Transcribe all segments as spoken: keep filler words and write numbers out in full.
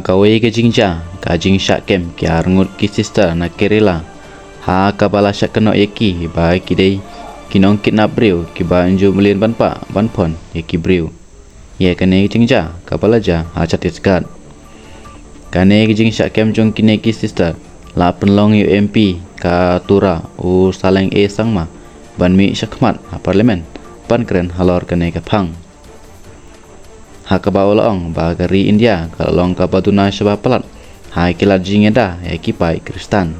Kawei ka jingjia, ka jingshah kem ki arngut ki sister na Kerala, ha kaba la shah kynnoh ïa ki ba ki dei ki nongkidnap briew kiba ym ju mlien ban pah ban phon ïa ki briew. Ïa kane ka jingjia kaba la jia ha Chhattisgarh. Kane ka jingshah kem jong kine ki sister la pynlong ïa u M P ka Tura, u Saleng A Sangma, ban mih shakhmat ha Parliament ban kren halor kane ka phang. Ha kaba u la ong ba ka ri India ka la long kaba duna shaba palat ha ki lad jingïada ïa ki paid Khristan.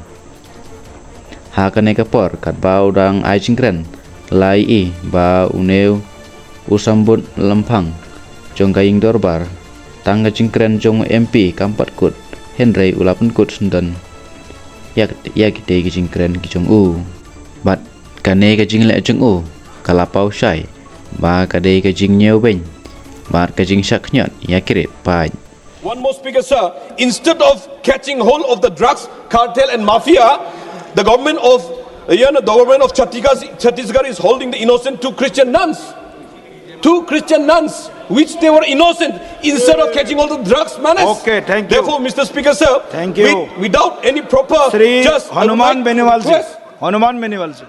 Ha kane ka por katba u dang ai jingkren, la ïohi ba une u sambud lymphang jong ka ïing dorbar, tang ka jingkren jong u M P kam pat kut, hynrei u la pynkut syndon ïa, ïa kitei ki jingkren ki jong u. Bad kane ka jingleh jong u ka la paw shai ba ka dei ka jingñiewbeiñ bad ka jingshah khñiot ïa ki riewpaid. One more speaker, sir. Instead of catching hold of the drugs cartel and mafia, the government of, you know, the government of Chhattisgarh, Chhattisgarh is holding the innocent two Christian nuns. Two Christian nuns, which they were innocent, instead of catching hold of drugs, manas. Okay, thank you. Therefore, Mister Speaker, sir, Thank you. with, without any proper Shri just, I would Hanuman like to Beniwal ji. request Hanuman Beniwal ji.